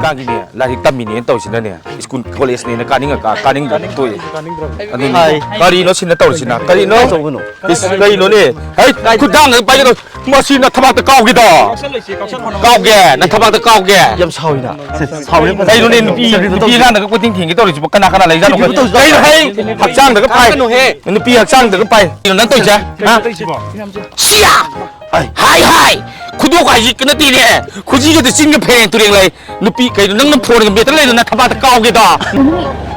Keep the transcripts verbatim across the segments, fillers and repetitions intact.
ꯀꯥꯡꯒꯤꯅꯦ, ꯂꯥꯏꯔꯤꯛ ꯇꯝꯃꯤꯅꯦꯅ ꯇꯧꯔꯤꯁꯤꯅꯅꯦ, ꯁ꯭ꯀꯨꯜ ꯀꯣꯂꯦꯖꯅꯦꯅ ꯀꯥꯅꯤꯡꯉ ꯀꯥ-, ꯀꯥꯅꯤꯡꯗ꯭ꯔ ꯇꯣꯛꯏ꯫ ꯑꯗꯨꯅꯦ꯫ ꯍꯥꯏ꯫ ꯀꯔꯤꯅꯣ ꯁꯤꯅ ꯇꯧꯔꯤꯁꯤꯅ? ꯀꯔꯤꯅꯣ? ꯇꯧꯒꯅꯨ꯫ ꯏꯁ, ꯀꯩꯅꯣꯅꯦ? ꯍꯩ, ꯈꯨꯗꯥꯡꯗ ꯄꯥꯏꯒꯗꯧ-, ꯃꯁꯤ ꯅꯊꯕꯥꯛꯇ ꯀꯥꯎꯒꯦꯗꯣ꯫ ꯀꯥꯎꯒꯦ, ꯅꯊꯕꯥꯛꯇ ꯀꯥꯎꯒꯦ꯫ ꯌꯥꯝ ꯁꯥꯎꯏꯅ꯫ ꯁꯥꯎꯔꯦ꯫ ꯀꯩꯅꯣꯅꯦ, ꯅꯨꯄꯤ, ꯁꯦ, ꯅꯨꯄꯤ ꯇꯧꯁꯤ꯫ ꯑꯉꯥꯡꯗꯒ ꯀꯣꯏꯊꯦꯡ ꯊꯦꯡꯒꯦ ꯇꯧꯔꯤꯁꯤꯕꯣ? ꯀꯅꯥ ꯀꯅꯥ ꯂꯩꯖꯥꯠꯅꯣ? ꯀꯩꯅꯣ ꯇꯧꯁꯤ꯫ ꯀꯩꯅꯣ, ꯍꯩ, ꯍꯛꯆꯥꯡꯗꯒ ꯄꯥꯏ꯫ ꯀꯥꯡꯒꯅꯨꯍꯦ꯫ ꯅꯨꯄꯤ ꯍꯛꯆꯥꯡꯗꯒ ꯄꯥꯏ꯫ ꯀꯩꯅꯣ ꯅꯪ ꯇꯧꯔꯤꯁꯦ? ꯍꯥ? ꯁꯤꯌꯥ! ꯍꯥꯏ, ꯍꯥꯏ! ꯈꯨꯗꯣꯞ ꯍꯥꯏꯁꯤ ꯀꯩꯅꯣ ꯇꯤꯅꯦ꯫ ꯈꯨꯖꯤꯒꯗꯤ ꯆꯤꯟꯒ ꯐꯦꯔꯦꯡ ꯇꯨꯔꯦꯡ ꯂꯩ꯫ ꯅꯨꯄꯤ, ꯀꯩꯅꯣ ꯅꯪꯅ ꯐꯣꯟꯒ ꯃꯦꯠꯇ ꯂꯩꯗꯣ ꯅꯊꯕꯥꯛꯇ ꯀꯥꯎꯒꯦꯗꯣ꯫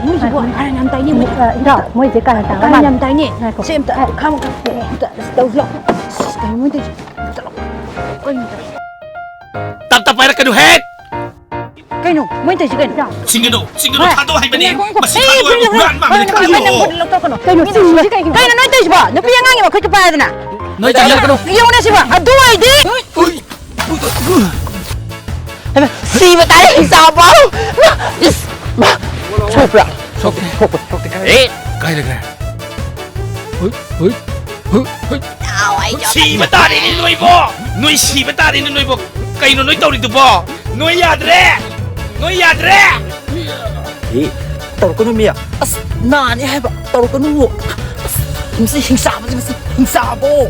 ꯃꯣꯏꯁꯤꯕꯨ ꯀꯥꯔꯟ ꯌꯥꯝ ꯇꯥꯏꯅꯦ꯫ ꯃꯣꯏ, ꯑ, ꯏꯇꯥꯎ, ꯃꯣꯏꯁꯦ ꯀꯥꯔꯟ ꯇꯥꯕ ꯀꯥꯔꯟ ꯃꯥꯜꯂꯦ꯫ ꯌꯥꯝ ꯇꯥꯏꯅꯦ꯫ ꯉꯥꯏꯈꯣ꯫ ꯁꯦ ꯑꯝꯇ, ꯑ, ꯈꯥꯝꯃꯣ, ꯈꯥꯝꯃꯣ꯫ ꯑꯝꯇ ꯇꯧꯁꯤ ꯂꯥꯎ꯫ ꯑꯁ, ꯀꯩꯅꯣ ꯃꯣꯏ ꯇꯧꯔꯤꯁꯦ? ꯑꯝꯇ ꯂꯥꯎ꯫ ꯀꯩꯅꯣ ꯇꯧꯔꯤꯁꯦ? ꯇꯞ ꯇꯞ ꯄꯥꯏꯔꯛꯀꯅꯨꯍꯦ! ꯀꯩꯅꯣ? ꯃꯣꯏ ꯇꯧꯔꯤꯁꯦ ꯀꯩꯅꯣ? ꯆꯤꯡꯒꯅꯨ, ꯆꯤꯡꯒꯅꯨ, ꯍꯣꯏ꯫ ꯊꯥꯗꯣꯛꯑꯣ ꯍꯥꯏꯕꯅꯦ꯫ ꯉꯥꯏꯈꯣ, ꯉꯥꯏꯈꯣ꯫ ꯃꯁꯤ ꯑꯦ, ꯊꯥꯗꯣꯛꯑꯣ ꯍꯥꯏꯕ꯫ ꯀꯩꯅꯣ? ꯍꯨꯔꯥꯟꯕ ꯑꯃꯅ ꯀꯩꯅꯣ? ꯊꯥꯗꯣꯛꯑꯣ꯫ ꯀꯩꯅꯣ? ꯂꯧꯊꯣꯛꯀꯅꯨ꯫ ꯀꯩꯅꯣ? ꯃꯤꯅ ꯆꯤꯡꯕ? ꯎꯁꯤꯠꯇꯦ ꯀꯩꯒꯤꯅꯣ? ꯀꯩꯅꯣ ꯅꯣꯏ ꯇꯧꯔꯤꯁꯤꯕꯣ? ꯅꯨꯄꯤ ꯑꯉꯥꯡꯒꯤ ꯃꯈꯨꯠꯀ ꯄꯥꯏꯗꯅ꯫ ꯅꯣꯏ ꯇꯧꯔꯤꯁꯦ ꯀꯩꯅꯣ? ꯌꯦꯡꯉꯨꯅꯦ ꯁꯤꯕꯣ꯫ ꯑꯗꯨ ꯑꯣꯏꯔꯗꯤ ꯍꯩꯃꯥ, ꯁꯤꯕ ꯇꯥꯔꯦ, ꯍꯤꯡꯆꯥꯕ꯫ ꯏꯁ, ꯃꯥ, ꯁꯣꯛꯄ꯭ꯔꯥ? ꯁꯣꯛꯇꯦ꯫ ꯁꯣꯛꯄ꯭ꯔꯥ? ꯁꯣꯛꯇꯦ꯫ ꯑꯦ, ꯀꯥꯏ ꯂꯩꯈ꯭ꯔꯦ? ꯍꯨꯏ, ꯍꯨꯏ, ꯍꯨꯏ, ꯍꯨꯏ꯫ ꯁꯤꯕ ꯇꯥꯔꯦꯅꯦ ꯅꯣꯏꯕꯣ! ꯅꯣꯏ ꯁꯤꯕ ꯇꯥꯔꯦꯅꯦ ꯅꯣꯏꯕꯣ! ꯀꯩꯅꯣ ꯅꯣꯏ ꯇꯧꯔꯤꯗꯨꯕꯣ? ꯅꯣꯏ ꯌꯥꯗ꯭ꯔꯦ! ꯅꯣꯏ ꯌꯥꯗ꯭ꯔꯦ! ꯑꯦ, ꯇꯧꯔꯛꯀꯅꯨ ꯃꯤ꯫ ꯑꯁ, ꯅꯥꯅꯤ ꯍꯥꯏꯕ꯫ ꯇꯧꯔꯛꯀꯅꯨ꯫ ꯑꯁ, ꯃꯁꯤ ꯍꯤꯡꯆꯥꯕꯁꯤ, ꯃꯁꯤ ꯍꯤꯡꯆꯥꯕꯣ꯫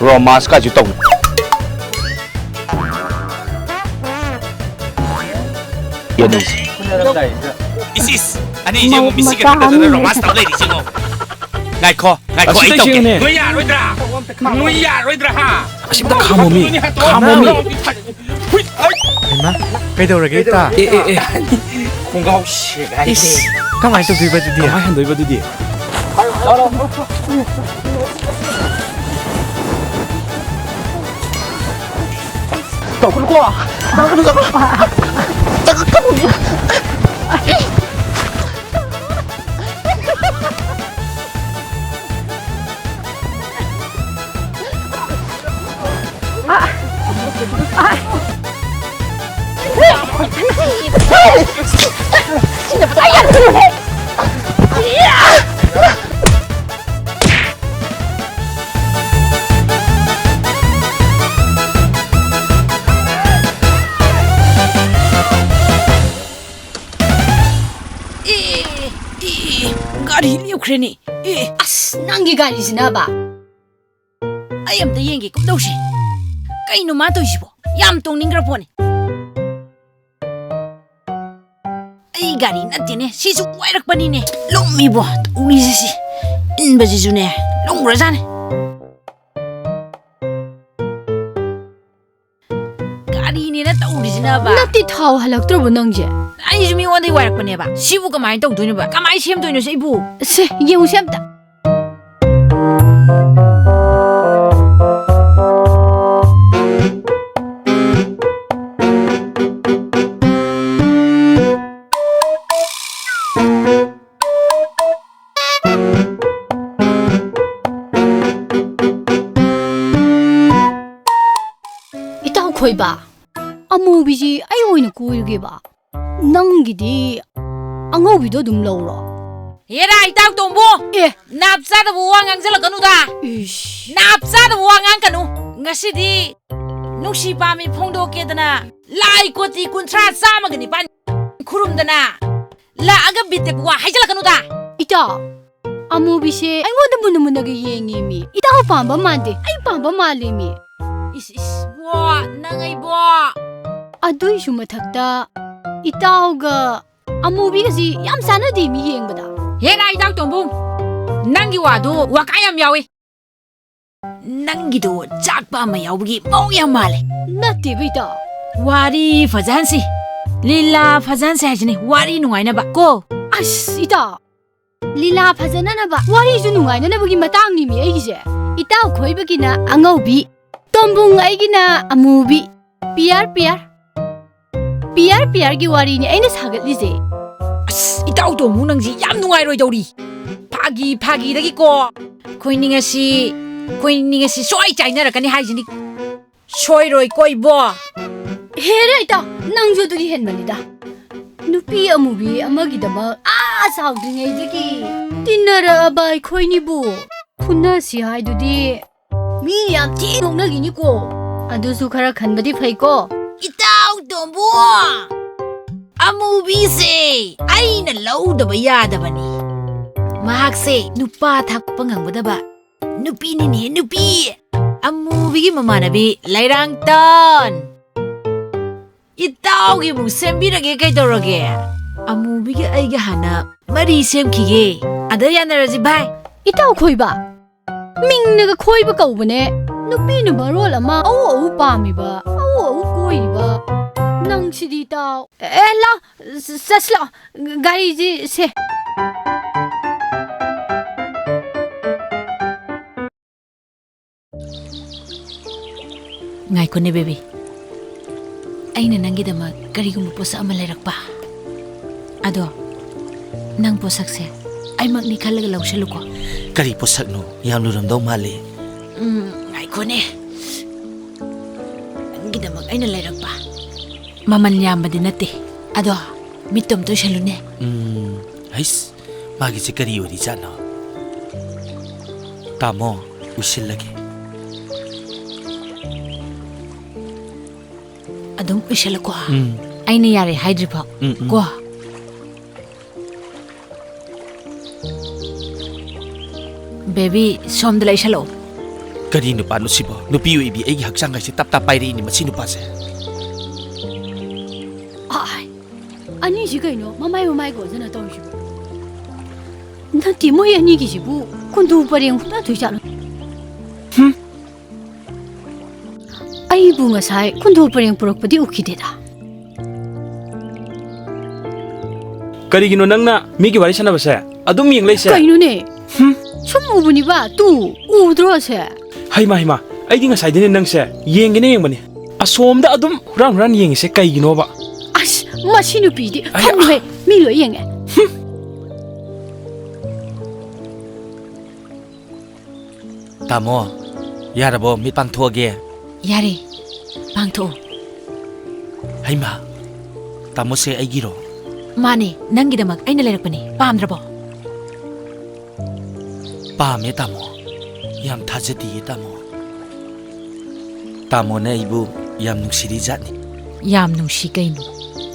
ꯔꯣꯃꯥꯟꯁ ꯀꯥꯏꯁꯨ ꯇꯧ꯫ ꯌꯦꯅꯤꯁ꯫ ꯏꯁ, ꯏꯁ, ꯑꯅꯤꯁꯦ ꯑꯃꯨꯛ ꯃꯤꯁꯤꯒ ꯃꯆꯥ ꯅꯠꯇꯗꯅ ꯑꯅꯤ꯫ ꯔꯣꯃꯥꯟꯁ ꯇꯧ ꯂꯩꯔꯤꯁꯦ ꯑꯃꯨꯛ꯫ ꯉꯥꯏꯈꯣ, ꯉꯥꯏꯈꯣ, ꯑꯩ ꯑꯁꯤꯗ ꯇꯧꯒꯦ꯫ ꯌꯦꯡꯉꯨꯅꯦ꯫ ꯅꯣꯏ ꯌꯥꯔꯣꯏꯗ꯭ꯔꯥ? ꯅꯣꯏ ꯌꯥꯔꯣꯏꯗ꯭ꯔꯥ, ꯍꯥ? ꯑꯁꯤꯝꯇ ꯈꯥꯝꯃꯣꯃꯤ, ꯈꯥꯝꯃꯣꯃꯤ꯫ ꯍꯨꯏꯠ, ꯑꯩ ꯍꯩꯃꯥ, ꯀꯩꯗꯧꯔꯒꯦ ꯏꯇꯥ? ꯑꯦ, ꯑꯦ, ꯑꯦ꯫ ꯈꯣꯡꯒ꯭ꯔꯥꯎ ꯁꯦꯒꯥꯏꯔꯦ꯫ ꯏꯁ, ꯀꯃꯥꯏꯅ ꯇꯧꯗꯣꯏꯕ ꯑꯗꯨꯗꯤ? ꯀꯃꯥꯏꯅ ꯍꯟꯗꯣꯏꯕ ꯑꯗꯨꯗꯤ? ꯇꯧꯒꯅꯨꯀꯣ꯫ ꯇꯧꯒꯅꯨ, ꯇꯧꯒꯅꯨ꯫ ꯇꯧꯒꯅꯨ꯫ ꯑꯔꯤ ꯂꯦꯞꯈ꯭ꯔꯦꯅꯦ꯫ ꯑꯦ, ꯑꯁ, ꯅꯪꯒꯤ ꯒꯥꯔꯤꯁꯤꯅꯕ? ꯑꯩ ꯑꯝꯇ ꯌꯦꯡꯒꯦ, ꯀꯝꯗꯧꯁꯤ? ꯀꯩꯅꯣ ꯃꯥ ꯇꯧꯔꯤꯁꯤꯕꯣ? ꯌꯥꯝ ꯇꯣꯡꯅꯤꯡꯈ꯭ꯔ ꯄꯣꯠꯅꯤ꯫ ꯑꯩ ꯒꯥꯔꯤ ꯅꯠꯇꯦꯅꯦ, ꯁꯤꯁꯨ ꯋꯥꯏꯔꯛꯄꯅꯤꯅꯦ꯫ ꯂꯨꯝꯃꯤꯕꯣ, ꯇꯧꯔꯤꯁꯦ ꯁꯤ꯫ ꯏꯟꯕꯁꯤꯁꯨꯅꯦ, ꯂꯨꯝꯈ꯭ꯔꯖꯥꯠꯅꯤ꯫ ꯒꯥꯔꯤꯅꯦꯅ ꯇꯧꯔꯤꯁꯤꯅꯕ? ꯅꯠꯇꯦ, ꯊꯥꯎ ꯍꯜꯂꯛꯇ꯭ꯔꯕꯣ ꯅꯪꯁꯦ? ꯑꯩꯁꯨ ꯃꯤꯉꯣꯟꯗꯒꯤ ꯋꯥꯏꯔꯛꯄꯅꯦꯕ꯫ ꯁꯤꯕꯨ ꯀꯃꯥꯏꯅ ꯇꯧꯗꯣꯏꯅꯣꯕ? ꯀꯃꯥꯏꯅ ꯁꯦꯝꯗꯣꯏꯅꯣ ꯁꯤꯕꯨ? ꯁꯦ, ꯌꯦꯡꯉꯨꯁꯦ ꯑꯝꯇ꯫ ꯏꯇꯥꯎ ꯈꯣꯏꯕ, ꯑꯃꯨꯕꯤꯁꯤ ꯑꯩ ꯑꯣꯏꯅ ꯀꯣꯏꯔꯒꯦꯕ꯫ ꯅꯪꯒꯤꯗꯤ ꯑꯉꯧꯕꯤꯗꯣ ꯑꯗꯨꯝ ꯂꯧꯔꯣ꯫ ꯍꯦꯔꯥ, ꯏꯇꯥꯎ ꯇꯣꯝꯕꯨ! ꯑꯦ! ꯅꯥꯞ ꯆꯥꯗꯕ ꯋꯥ ꯉꯥꯡꯖꯜꯂꯛꯀꯅꯨꯗ! ꯏꯁ! ꯅꯥꯞ ꯆꯥꯗꯕ ꯋꯥ ꯉꯥꯡꯒꯅꯨ! ꯉꯁꯤꯗꯤ ꯅꯨꯡꯁꯤ ꯄꯥꯝꯃꯤ ꯐꯣꯡꯗꯣꯛꯀꯦꯗꯅ ꯂꯥꯏ ꯀꯣꯇꯤ ꯀꯨꯟꯊ꯭ꯔꯥ ꯆꯥꯝꯃꯒ ꯅꯤꯄꯥꯟ ꯈꯨꯔꯨꯝꯗꯅ ꯂꯥꯛꯑꯒ ꯕꯤꯠꯇꯦꯛꯄ ꯋꯥ ꯍꯥꯏꯖꯜꯂꯛꯀꯅꯨꯗ! ꯏꯇꯥꯎ, ꯑꯃꯨꯕꯤꯁꯦ ꯑꯩꯉꯣꯟꯗ ꯃꯨꯟꯅ ꯃꯨꯟꯅꯒ ꯌꯦꯡꯉꯦꯃꯤ꯫ ꯏꯇꯥꯎ ꯄꯥꯝꯕ ꯃꯥꯟꯗꯦ, ꯑꯩ ꯄꯥꯝꯕ ꯃꯥꯜꯂꯦꯃꯤ꯫ ꯏꯁ, ꯏꯁ, ꯕꯣ, ꯅꯪ ꯑꯩꯕꯣ! ꯑꯗꯨꯏꯁꯨ ꯃꯊꯛꯇ ꯏꯇꯥꯎꯒ ꯑꯃꯨꯕꯤꯒꯁꯤ ꯌꯥꯝ ꯆꯥꯟꯅꯗꯦ ꯃꯤ ꯌꯦꯡꯕꯗ꯫ ꯍꯦꯔꯥ, ꯏꯇꯥꯎ ꯇꯣꯝꯕꯨ, ꯅꯪꯒꯤ ꯋꯥꯗꯨ ꯋꯥꯀꯥ ꯌꯥꯝ ꯌꯥꯎꯏ꯫ ꯅꯪꯒꯤꯗꯣ ꯆꯥꯛꯄ ꯑꯃ ꯌꯥꯎꯕꯒꯤ ꯃꯑꯣꯡ ꯌꯥꯝ ꯃꯥꯜꯂꯦ꯫ ꯅꯠꯇꯦꯕ ꯏꯇꯥꯎ꯫ ꯋꯥꯔꯤ ꯐꯖꯍꯟꯁꯤ, ꯂꯤꯂꯥ ꯐꯖꯍꯟꯁꯤ ꯍꯥꯏꯁꯤꯅꯤ, ꯋꯥꯔꯤ ꯅꯨꯡꯉꯥꯏꯅꯕ ꯀꯣ꯫ ꯑꯁ ꯏꯇꯥꯎ, ꯂꯤꯂꯥ ꯐꯖꯅꯅꯕ, ꯋꯥꯔꯤꯁꯨ ꯅꯨꯡꯉꯥꯏꯅꯅꯕꯒꯤ ꯃꯇꯥꯡꯅꯤꯃꯤ ꯑꯩꯒꯤꯁꯦ꯫ ꯏꯇꯥꯎ ꯈꯣꯏꯕꯒꯤꯅ ꯑꯉꯧꯕꯤ, ꯇꯣꯝꯕꯨꯡ ꯑꯩꯒꯤꯅ ꯑꯃꯨꯕꯤ꯫ ꯄꯤꯌꯥꯔ ꯄꯤꯌꯥꯔ, ꯄꯤꯌꯥꯔ ꯄꯤꯌꯥꯔꯒꯤ ꯋꯥꯔꯤꯅꯤ ꯑꯩꯅ ꯁꯥꯒꯠꯂꯤꯁꯦ꯫ ꯑꯁ, ꯏꯇꯥꯎ ꯇꯣꯝꯕꯨ, ꯅꯪꯁꯤ ꯌꯥꯝ ꯅꯨꯡꯉꯥꯏꯔꯣꯏꯗꯧꯔꯤ꯫ ꯐꯥꯒꯤ ꯐꯥꯒꯤꯗꯒꯤꯀꯣ, ꯑꯩꯈꯣꯏꯅꯤ ꯉꯁꯤ, ꯑꯩꯈꯣꯏꯅꯤ ꯉꯁꯤ ꯁꯣꯏ ꯆꯥꯏꯅꯔꯛꯀꯅꯤ ꯍꯥꯏꯁꯤꯅꯤ꯫ ꯁꯣꯏꯔꯣꯏ ꯀꯣꯏꯕꯣ꯫ ꯍꯦꯔꯦ ꯏꯇꯥꯎ, ꯅꯪꯁꯨ ꯑꯗꯨꯗꯤ ꯍꯦꯟꯃꯜꯂꯤꯗ꯫ ꯅꯨꯄꯤ ꯑꯃꯨꯕꯤ ꯑꯃꯒꯤꯗꯃꯛ ꯑꯥ ꯆꯥꯎꯗ꯭ꯔꯤꯉꯩꯗꯒꯤ ꯇꯤꯟꯅꯔꯛꯑꯕ ꯑꯩꯈꯣꯏꯅꯤꯕꯨ ꯐꯨꯅꯁꯤ ꯍꯥꯏꯗꯨꯗꯤ ꯃꯤ ꯌꯥꯝ ꯊꯤ ꯅꯣꯛꯅꯈꯤꯅꯤꯀꯣ꯫ ꯑꯗꯨꯁꯨ ꯈꯔ ꯈꯟꯕꯗꯤ ꯐꯩꯀꯣ꯫ ꯏꯇꯥꯎ ꯇꯣꯝꯕꯨ, ꯑꯃꯨꯕꯤꯁꯦ ꯑꯩꯅ ꯂꯧꯗꯕ ꯌꯥꯗꯕꯅꯤ꯫ ꯃꯍꯥꯛꯁꯦ ꯅꯨꯄꯥ ꯊꯥꯛꯄ ꯉꯝꯒꯗꯕ ꯅꯨꯄꯤꯅꯤꯅꯦ, ꯅꯨꯄꯤ꯫ ꯑꯃꯨꯕꯤꯒꯤ ꯃꯃꯥꯟꯅꯕꯤ ꯂꯩꯔꯥꯡꯇꯣꯟ꯫ ꯏꯇꯥꯎꯒꯤ ꯑꯃꯨꯛ ꯁꯦꯝꯕꯤꯔꯒꯦ, ꯀꯩꯗꯧꯔꯒꯦ? ꯑꯃꯨꯕꯤꯒ ꯑꯩꯒ ꯍꯥꯟꯅ ꯃꯔꯤ ꯁꯦꯝꯈꯤꯒꯦ, ꯑꯗ ꯌꯥꯅꯔꯁꯤ ꯚꯥꯏ꯫ ꯏꯇꯥꯎ ꯈꯣꯏꯕ, ꯃꯤꯡꯅꯒ ꯈꯣꯏꯕ ꯀꯧꯕꯅꯦ꯫ ꯅꯨꯄꯤꯅ ꯃꯔꯣꯜ ꯑꯃ ꯑꯎ ꯑꯎ ꯄꯥꯝꯃꯤꯕ, ꯑꯎ ꯑꯎ ꯀꯣꯏꯔꯤꯕ꯫ ꯅꯪꯁꯤꯗꯤ ꯏꯇꯥꯎ꯫ ꯑꯦ, ꯂꯥꯎ, ꯆ-, ꯆꯠꯁꯤ ꯂꯥꯎ꯫ ꯒꯥꯔꯤꯁꯤ ꯁꯦ꯫ ꯉꯥꯏꯈꯣꯅꯦ, ꯕꯦꯕꯤ꯫ ꯑꯩꯅ ꯅꯪꯒꯤꯗꯃꯛ ꯀꯔꯤꯒꯨꯝꯕ ꯄꯣꯠꯁꯛ ꯑꯃ ꯂꯩꯔꯛꯄ꯫ ꯑꯗꯣ, ꯅꯪ ꯄꯣꯠꯁꯛꯁꯦ ꯑꯩꯃꯛꯅꯤ ꯈꯜꯂꯒ ꯂꯧꯁꯜꯂꯨꯀꯣ꯫ ꯀꯔꯤ ꯄꯣꯠꯁꯛꯅꯣ? ꯌꯥꯝ ꯂꯨꯔꯝꯗꯧ ꯃꯥꯜꯂꯤ꯫ ꯎꯝ, ꯉꯥꯏꯈꯣꯅꯦ꯫ ꯅꯪꯒꯤꯗꯃꯛ ꯑꯩꯅ ꯂꯩꯔꯛꯄ꯫ ꯃꯃꯜ ꯌꯥꯝꯕꯗꯤ ꯅꯠꯇꯦ꯫ ꯑꯗꯣ, ꯃꯤꯠꯇꯣ ꯑꯝꯇ ꯎꯏꯁꯜꯂꯨꯅꯦ꯫ ꯎꯝ, ꯍꯩꯁ, ꯃꯥꯒꯤꯁꯦ ꯀꯔꯤ ꯑꯣꯏꯔꯤꯖꯥꯠꯅꯣ? ꯇꯥꯃꯣ, ꯎꯏꯁꯤꯜꯂꯒꯦ꯫ ꯑꯗꯨꯝ ꯎꯏꯁꯜꯂꯨꯀꯣ꯫ ꯎꯝ꯫ ꯑꯩꯅ ꯌꯥꯔꯦ ꯍꯥꯏꯗ꯭ꯔꯤꯐꯥꯎ꯫ ꯎꯝ, ꯎꯝ꯫ ꯀꯣ꯫ ꯕꯦꯕꯤ, ꯁꯣꯝꯗ ꯂꯩꯁꯜꯂꯛꯑꯣ꯫ ꯀꯔꯤ ꯅꯨꯄꯥꯅꯣ ꯁꯤꯕꯣ? ꯅꯨꯄꯤ ꯑꯣꯏꯕꯤ ꯑꯩꯒꯤ ꯍꯛꯆꯥꯡ ꯍꯥꯏꯁꯦ ꯇꯞ ꯇꯞ ꯄꯥꯏꯔꯛꯏꯅꯦ ꯃꯁꯤ ꯅꯨꯄꯥꯁꯦ꯫ ꯑꯥꯏ, ꯑꯅꯤꯁꯤ ꯀꯩꯅꯣ ꯃꯃꯥꯏ ꯃꯃꯥꯏ ꯀꯣꯟꯗꯅ ꯇꯧꯔꯤꯁꯤꯕꯣ? ꯅꯠꯇꯦ, ꯃꯣꯏ ꯑꯅꯤꯒꯤꯁꯤꯕꯨ ꯀꯨꯟꯗꯨ ꯄꯔꯦꯡ ꯍꯨꯠꯅꯗꯣꯏ ꯖꯥꯠꯂꯣ? ꯍꯨꯝ꯫ ꯑꯩꯕꯨ ꯉꯁꯥꯏ ꯀꯨꯟꯗꯨ ꯄꯔꯦꯡ ꯄꯨꯔꯛꯄꯗꯤ ꯎꯈꯤꯗꯦꯗ꯫ ꯀꯔꯤꯒꯤꯅꯣ ꯅꯪꯅ ꯃꯤꯒꯤ ꯋꯥꯔꯤ ꯁꯥꯟꯅꯕꯁꯦ ꯑꯗꯨꯝ ꯌꯦꯡ ꯂꯩꯁꯦ? ꯀꯩꯅꯣꯅꯦ? ꯍꯨꯝ꯫ ꯁꯨꯝ ꯎꯕꯅꯤꯕ, ꯇꯨ, ꯎꯗ꯭ꯔꯣ ꯑꯁꯦ? ꯍꯩꯃꯥ, ꯍꯩꯃꯥ, ꯑꯩꯗꯤ ꯉꯁꯥꯏꯗꯩꯅꯦ ꯅꯪꯁꯦ ꯌꯦꯡꯒꯦꯅ ꯌꯦꯡꯕꯅꯤ꯫ ꯑꯁꯣꯝꯗ ꯑꯗꯨꯝ ꯍꯨꯔꯥꯟ ꯍꯨꯔꯥꯟ ꯌꯦꯡꯉꯤꯁꯦ ꯀꯩꯒꯤꯅꯣꯕ? ꯑꯁ, ꯃꯁꯤ ꯅꯨꯄꯤꯗꯤ ꯑꯩ ꯐꯝꯃꯨꯍꯦ, ꯃꯤ ꯂꯣꯏ ꯌꯦꯡꯉꯦ꯫ ꯍꯨꯝ꯫ ꯇꯥꯃꯣ, ꯌꯥꯔꯕꯣ? ꯃꯤꯠ ꯄꯥꯡꯊꯣꯛꯑꯒꯦ꯫ ꯌꯥꯔꯦ, ꯄꯥꯡꯊꯣꯛꯑꯣ꯫ ꯍꯩꯃꯥ, ꯇꯥꯃꯣꯁꯦ ꯑꯩꯒꯤꯔꯣ? ꯃꯥꯅꯦ, ꯅꯪꯒꯤꯗꯃꯛ ꯑꯩꯅ ꯂꯩꯔꯛꯄꯅꯦ꯫ ꯄꯥꯝꯗ꯭ꯔꯕꯣ? ꯄꯥꯝꯃꯦ ꯇꯥꯃꯣ, ꯌꯥꯝ ꯊꯥꯖꯗꯤꯌꯦ ꯇꯥꯃꯣ꯫ ꯇꯥꯃꯣꯅ ꯑꯩꯕꯨ ꯌꯥꯝ ꯅꯨꯡꯁꯤꯔꯤ ꯖꯥꯠꯅꯤ꯫ ꯌꯥꯝ ꯅꯨꯡꯁꯤ ꯀꯩꯅꯣ?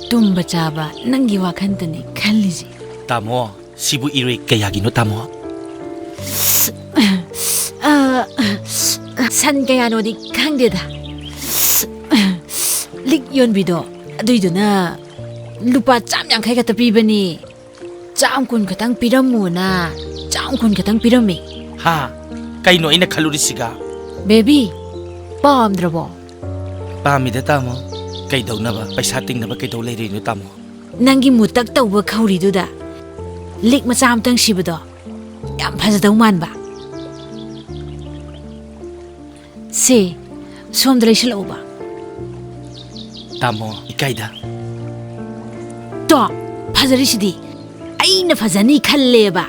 ꯇꯨꯝꯕ ꯆꯥꯕ ꯅꯪꯒꯤ ꯋꯥꯈꯟꯇꯅꯤ ꯈꯜꯂꯤꯁꯦ꯫ ꯇꯥꯃꯣ, ꯁꯤꯕꯨ ꯏꯔꯣꯏ ꯀꯌꯥꯒꯤꯅꯣ, ꯇꯥꯃꯣ? ꯑ, ꯁꯟ ꯀꯌꯥꯅꯣꯗꯤ ꯈꯪꯗꯦꯗ꯫ ꯂꯤꯛ ꯌꯣꯟꯕꯤꯗꯣ, ꯑꯗꯨꯏꯗꯨꯅ ꯂꯨꯄꯥ ꯆꯥꯝ ꯌꯥꯡꯈꯩ ꯈꯛꯇ ꯄꯤꯕꯅꯤ꯫ ꯆꯥꯝ ꯀꯨꯟ ꯈꯛꯇꯪ ꯄꯤꯔꯝꯃꯣꯅ ꯆꯥꯝ ꯀꯨꯟ ꯈꯛꯇꯪ ꯄꯤꯔꯝꯃꯤ꯫ ꯍꯥ? ꯀꯩꯅꯣ ꯑꯩꯅ ꯈꯜꯂꯨꯔꯤꯁꯤꯒ? ꯕꯦꯕꯤ, ꯄꯥꯝꯗ꯭ꯔꯕꯣ? ꯄꯥꯝꯃꯤꯗ, ꯇꯥꯃꯣ꯫ ꯀꯩꯗꯧꯅꯕ? ꯄꯩꯁꯥ ꯇꯤꯡꯅꯕ ꯀꯩꯗꯧ ꯂꯩꯔꯤꯅꯣ, ꯇꯥꯃꯣ? ꯅꯪꯒꯤ ꯃꯨꯇꯛ ꯇꯧꯕ ꯈꯧꯔꯤꯗꯨꯗ ꯂꯤꯛ ꯃꯆꯥ ꯑꯃꯇꯪ ꯁꯤꯕꯗꯣ ꯌꯥꯝ ꯐꯖꯗꯧ ꯃꯥꯟꯕ꯫ ꯁꯦ, ꯁꯣꯝꯗ ꯂꯩꯁꯤꯜꯂꯛꯎꯕ꯫ ꯇꯥꯃꯣ, ꯏꯀꯥꯏꯗ꯫ ꯇꯣ, ꯐꯖꯔꯤꯁꯤꯗꯤ꯫ ꯑꯩꯅ ꯐꯖꯅꯤ ꯈꯜꯂꯦꯕ꯫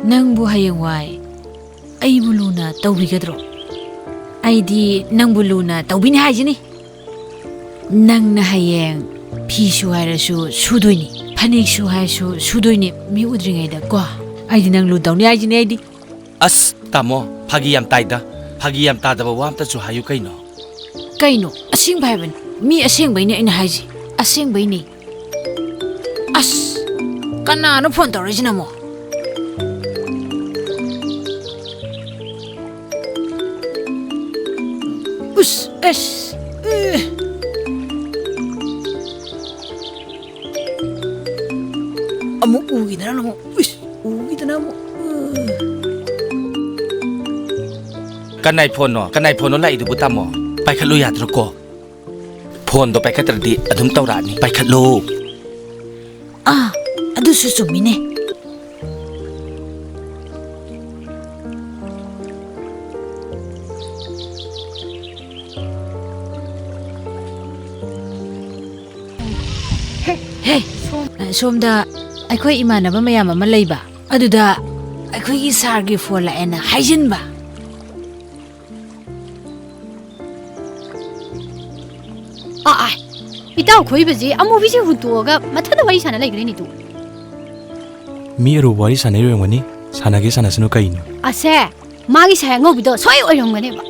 ꯅꯪꯕꯨ ꯍꯌꯦꯡꯋꯥꯏ ꯑꯩꯕꯨ ꯂꯨꯅ ꯇꯧꯕꯤꯒꯗ꯭ꯔꯣ? ꯑꯩꯗꯤ ꯅꯪꯕꯨ ꯂꯨꯅ ꯇꯧꯕꯤꯅꯤ ꯍꯥꯏꯁꯤꯅꯤ꯫ ꯅꯪꯅ ꯍꯌꯦꯡ ꯐꯤ ꯁꯨ ꯍꯥꯏꯔꯁꯨ ꯁꯨꯗꯣꯏꯅꯤ, ꯐꯅꯦꯛ ꯁꯨ ꯍꯥꯏꯔꯁꯨ ꯁꯨꯗꯣꯏꯅꯤ, ꯃꯤ ꯎꯗ꯭ꯔꯤꯉꯩꯗ ꯀꯣ꯫ ꯑꯩꯗꯤ ꯅꯪ ꯂꯨ ꯇꯧꯅꯤ ꯍꯥꯏꯁꯤꯅꯤ ꯑꯩꯗꯤ꯫ ꯑꯁ, ꯇꯥꯃꯣ, ꯐꯥꯒꯤ ꯌꯥꯝ ꯇꯥꯏꯗ꯫ ꯐꯥꯒꯤ ꯌꯥꯝ ꯇꯥꯗꯕ ꯋꯥ ꯑꯝꯇꯁꯨ ꯍꯥꯏꯌꯨ ꯀꯩꯅꯣ꯫ ꯀꯩꯅꯣ? ꯑꯁꯦꯡꯕ ꯍꯥꯏꯕꯅꯤ꯫ ꯃꯤ ꯑꯁꯦꯡꯕꯩꯅꯤ ꯑꯩꯅ ꯍꯥꯏꯁꯦ꯫ ꯑꯁꯦꯡꯕꯩꯅꯤ꯫ ꯑꯁ, ꯀꯅꯥꯅꯣ ꯐꯣꯟ ꯇꯧꯔꯛꯏꯁꯤꯅ ꯑꯃꯨꯛ? ꯎꯁ, ꯑꯁ, ꯑꯦ꯫ ꯑꯃꯨꯛ ꯎꯈꯤꯗꯅ ꯑꯃꯨꯛ, ꯎꯁ, ꯎꯈꯤꯗꯅ ꯑꯃꯨꯛ, ꯎ꯫ ꯀꯅꯥꯏ ꯐꯣꯟꯅꯣ? ꯀꯅꯥꯏ ꯐꯣꯟꯅꯣ ꯂꯥꯛꯏꯗꯨꯕꯨ, ꯇꯥꯃꯣ? ꯄꯥꯏꯈꯠꯂꯨ ꯌꯥꯗ꯭ꯔꯣ ꯀꯣ? ꯐꯣꯟꯗꯣ ꯄꯥꯏꯈꯠꯇ꯭ꯔꯗꯤ ꯑꯗꯨꯝ ꯇꯧꯔꯛꯑꯅꯤ꯫ ꯄꯥꯏꯈꯠꯂꯣ꯫ ꯑꯥ, ꯑꯗꯨꯁꯨ ꯆꯨꯝꯃꯤꯅꯦ꯫ ꯍꯦ, ꯁꯣꯝꯗ ꯑꯩꯈꯣꯏ ꯏꯃꯥꯟꯅꯕ ꯃꯌꯥꯝ ꯑꯃ ꯂꯩꯕ, ꯑꯗꯨꯗ ꯑꯩꯈꯣꯏꯒꯤ ꯁꯥꯔꯒꯤ ꯐꯣꯟ ꯂꯥꯛꯑꯦꯅ ꯍꯥꯏꯖꯤꯟꯕ꯫ ꯑꯥ, ꯑꯥ, ꯏꯇꯥꯎ ꯈꯣꯏꯕꯁꯤ ꯑꯃꯨꯕꯤꯁꯤ ꯍꯨꯟꯇꯣꯛꯑꯒ ꯃꯊꯟꯇ ꯋꯥꯔꯤ ꯁꯥꯟꯅ ꯂꯩꯈ꯭ꯔꯦꯅꯦ ꯇꯨ꯫ ꯃꯤ ꯑꯔꯨꯕ ꯋꯥꯔꯤ ꯁꯥꯟꯅꯩ ꯑꯣꯏꯔꯝꯒꯅꯤ, ꯁꯥꯟꯅꯒꯦ ꯁꯥꯟꯅꯁꯅꯨ ꯀꯩꯅꯣ꯫ ꯑꯁꯦ, ꯃꯥꯒꯤ ꯁꯥꯏ ꯑꯉꯧꯕꯤꯗꯣ ꯁꯣꯏ ꯑꯣꯏꯔꯝꯒꯅꯦꯕ꯫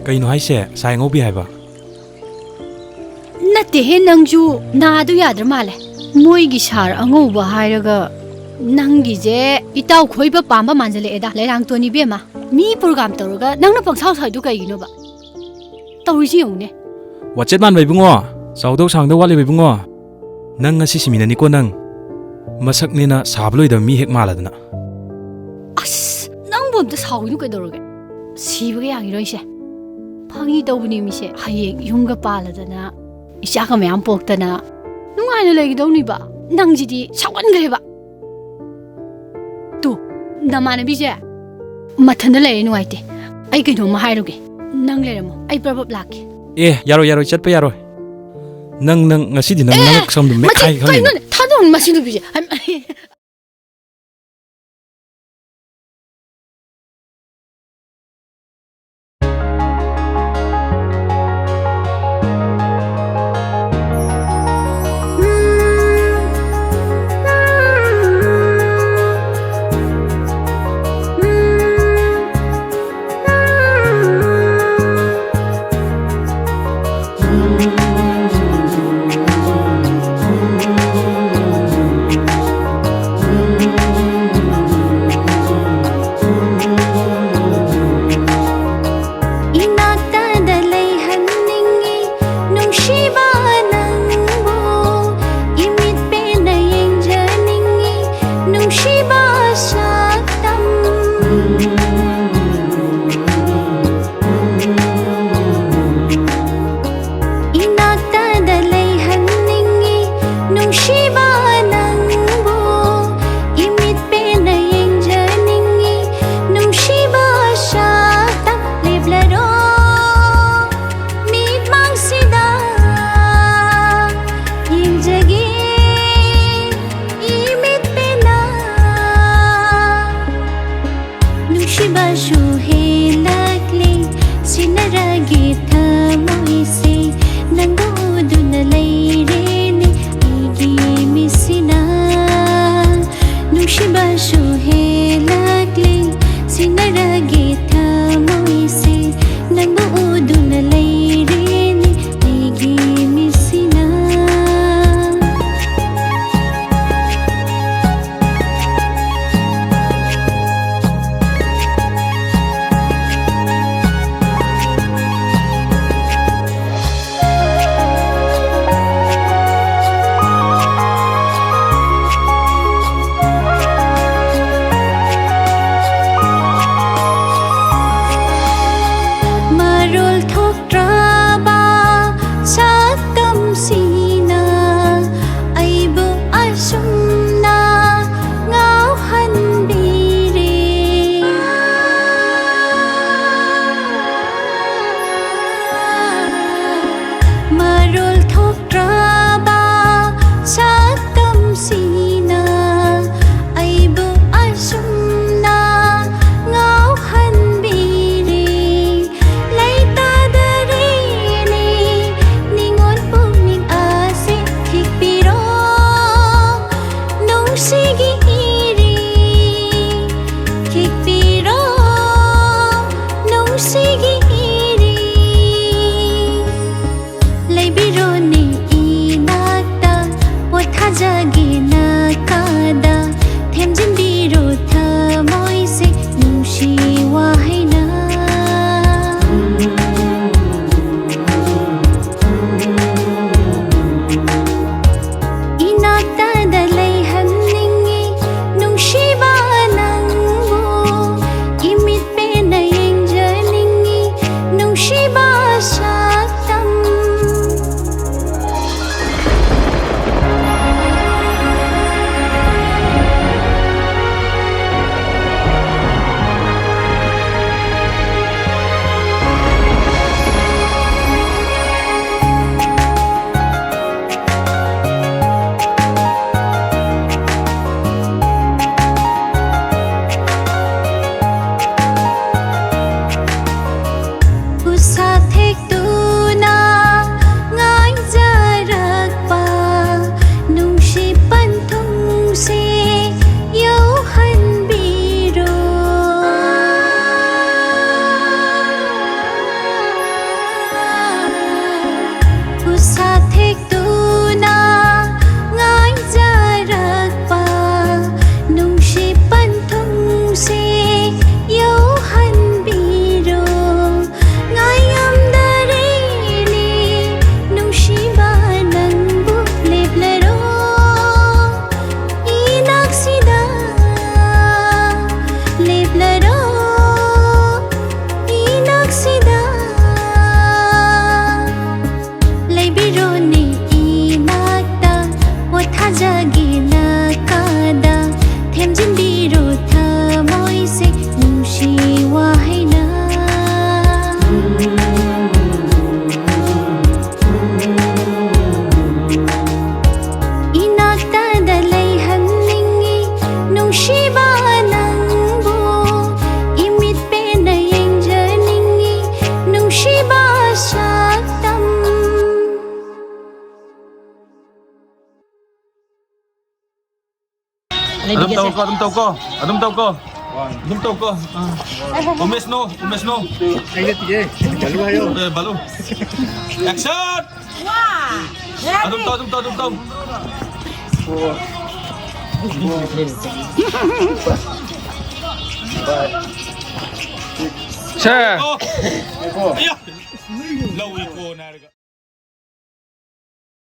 ꯀꯩꯅꯣ ꯍꯥꯏꯁꯦ, ꯁꯥꯏ ꯑꯉꯧꯕꯤ ꯍꯥꯏꯕ? ꯅꯠꯇꯦꯍꯦ, ꯅꯪꯁꯨ ꯅꯥꯗꯨ ꯌꯥꯗ꯭ꯔ ꯃꯥꯜꯂꯦ꯫ ꯃꯣꯏꯒꯤ ꯁꯥꯔ ꯑꯉꯧꯕ ꯍꯥꯏꯔꯒ ꯅꯪꯒꯤꯁꯦ ꯏꯇꯥꯎ ꯈꯣꯏꯕ ꯄꯥꯝꯕ ꯃꯥꯟꯖꯜꯂꯛꯑꯦꯗ, ꯂꯩꯔꯥꯡꯇꯣꯟ ꯏꯕꯦꯝꯃ꯫ ꯃꯤ ꯄ꯭ꯔꯣꯒ꯭ꯔꯥꯝ ꯇꯧꯔꯒ ꯅꯪꯅ ꯄꯪꯁꯥꯎ ꯁꯥꯎꯏꯗꯣ ꯀꯩꯒꯤꯅꯣꯕ? ꯇꯧꯔꯤꯁꯤ ꯌꯦꯡꯉꯨꯅꯦ꯫ ꯋꯥꯆꯦꯠ ꯃꯥꯟꯕ ꯏꯕꯨꯡꯉꯣ, ꯆꯥꯎꯗꯧ ꯁꯥꯡꯗꯧ ꯋꯥꯠꯂꯤꯕ ꯏꯕꯨꯡꯉꯣ꯫ ꯅꯪ ꯉꯁꯤ ꯁꯤꯃꯤꯅꯅꯤꯀꯣ ꯅꯪ꯫ ꯃꯁꯛꯅꯦꯅ ꯁꯥꯕ ꯂꯣꯏꯗꯕ ꯃꯤ ꯍꯦꯛ ꯃꯥꯜꯂꯗꯅ꯫ ꯑꯁ, ꯅꯪꯕꯨ ꯑꯝꯇ ꯁꯥꯎꯒꯤꯅꯨ ꯀꯩꯗꯧꯔꯒꯦ? ꯁꯤꯕꯒ ꯌꯥꯒꯤꯔꯣꯏꯁꯦ꯫ ꯐꯥꯒꯤ ꯇꯧꯕꯅꯦ ꯃꯤꯁꯦ꯫ ꯍꯌꯦꯡ ꯌꯨꯝꯒ ꯄꯥꯜꯂꯗꯅ, ꯏꯆꯥꯒ ꯃꯌꯥꯝ ꯄꯣꯛꯇꯅ ꯅꯨꯡꯉꯥꯏꯅ ꯂꯩꯒꯗꯧꯅꯤꯕ꯫ ꯅꯪꯁꯤꯗꯤ ꯁꯥꯎꯒꯟꯈ꯭ꯔꯦꯕ꯫ ꯇꯨ, ꯅꯃꯥꯟꯅꯕꯤꯁꯦ ꯃꯊꯟꯗ ꯂꯩꯔꯦ, ꯅꯨꯡꯉꯥꯏꯇꯦ꯫ ꯑꯩ ꯀꯩꯅꯣꯝꯃ ꯍꯥꯏꯔꯨꯒꯦ, ꯅꯪ ꯂꯩꯔꯝꯃꯣ, ꯑꯩ ꯄ꯭ꯔꯞ ꯄ꯭ꯔꯞ ꯂꯥꯛꯀꯦ꯫ ꯑꯦ, ꯌꯥꯔꯣꯏ, ꯌꯥꯔꯣꯏ, ꯆꯠꯄ ꯌꯥꯔꯣꯏ꯫ ꯅꯪ, ꯅꯪ ꯉꯁꯤꯗꯤ ꯅꯪ ꯑꯦ, ꯅꯉꯛ ꯁꯝꯗꯣ ꯃꯦꯠꯈꯥꯏꯒꯦ ꯈꯪꯉꯤꯅꯦ꯫ ꯀꯩꯅꯣꯅꯦ? ꯊꯥꯗꯣꯛꯑꯣ ꯃꯁꯤ ꯅꯨꯄꯤꯁꯦ꯫ ꯑꯩ, ꯑꯩ, ꯑꯗꯨꯝ ꯇꯧꯀꯣ, ꯑꯗꯨꯝ ꯇꯧꯀꯣ, ꯑꯗꯨꯝ ꯇꯧꯀꯣ, ꯑꯗꯨꯝ ꯇꯧꯀꯣ. ꯑꯥ. Umesh, no, Umesh, no. ꯑꯦ, ꯕꯥꯂꯨ. ꯑꯦꯛꯁꯟ! ꯑꯗꯨꯝ ꯇꯧ, ꯑꯗꯨꯝ ꯇꯧ, ꯑꯗꯨꯝ ꯇꯧ. ꯁꯦ. ꯑꯣ. ꯑꯌꯥ! ꯂꯧꯏ ꯀꯣꯟꯅ ꯍꯥꯏꯔꯒ꯫